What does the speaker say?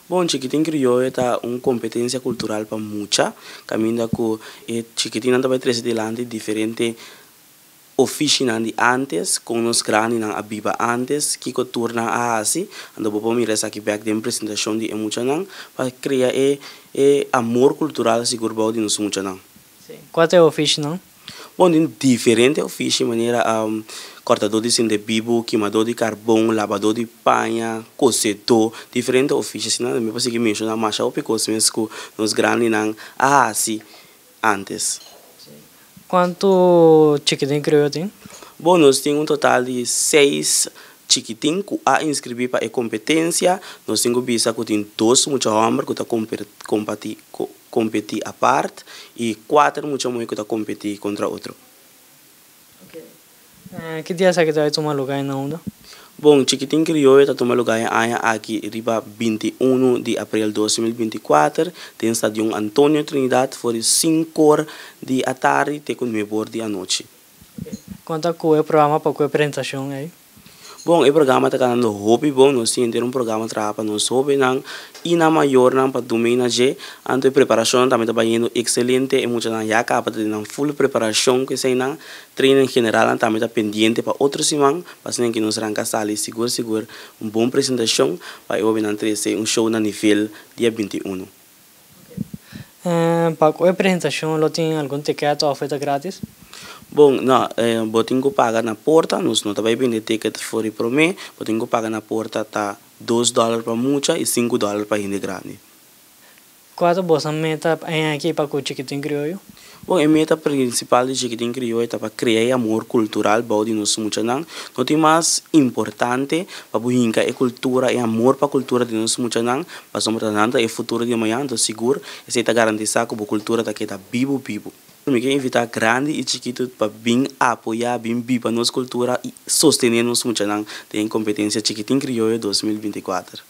Bon, Chikitin Krioyo ta un kompetensia kultural pa mucha, kaminda ku e chikitinnan ta bai trese dilanti diferente ofishinan di antes, kon nos grandinan a biba antes, kiko tur nan a hasi. Anto bo por mira esaki bèk den presentashon di e muchanan pa krea e amor kultural sigur bou di nos muchanan. Kua ta e ofishinan? Bon, tin diferente ofishi manera kòrtadó di sendebibu, kimadó di karbon, labadó di paña, kosedó, diferente ofishi asina. Mi por sigui menshoná masha hopi kos mes ku nos grandinan a hasi antes. Kuantu chikitin Krioyo tin? Bon, nos tin un total di seis chikitin ku a inskribí pa e kompetensia. Nos tin ku bisa ku tin dos mucha hòmber ku ta kompetí apart i kuater mucha muhé ku ta kompetí kontra otro. Ki dia esaki ta bai tuma lugá i na unda? Bon, Chikitin Krioyo ta tuma lugá e aña aki riba 21 di aprel 2024 den Stadion Antonio Trinidad for di 5 or di atardi te ku 9 or di anochi. Kon ta ku e programa pa ku e presentashon ei? Bon, e programa ta kanando hopi bon. Nos tin un programa traha pa nos hóbennan i nan mayornan pa duna dje. Anto e preparashon tambe ta bayendo ekselente. E muchanan ya kaba ta den full preparashon ku eseinan. Training general tambe ta pendiente pa otro siman. Pa asina ku nos ranka sali sigur sigur un bon presentashon pa e hóbennan trese un show na nivel dia 21. Pa ku e presentashon lo tin algun ticket òf ta gratis? Bon, no, bo tin ku paga na porta, nos no ta bai bende ticket for di promé, bo tin ku paga na porta, ta $2 pa mucha i $5 pa hende grandi. Kua ta boso meta aki pa ku Chikitin Krioyo? Bon, e meta prinsipal di Chikitin Krioyo ta pa krea amor kultural bou di nos muchanan. No tin mas importante pa hinka e kultura i amor pa kultura di nos muchanan, pasobra nan ta e futuro di mañan, anto sigur esei ta garantisá ku e kultura ta keda bibu bibu. Mi ke invitá grandi i chikitu pa bin apoyá, bin biba nos kultura i sostené nos muchanan den kompetensia Chikitin Krioyo 2024.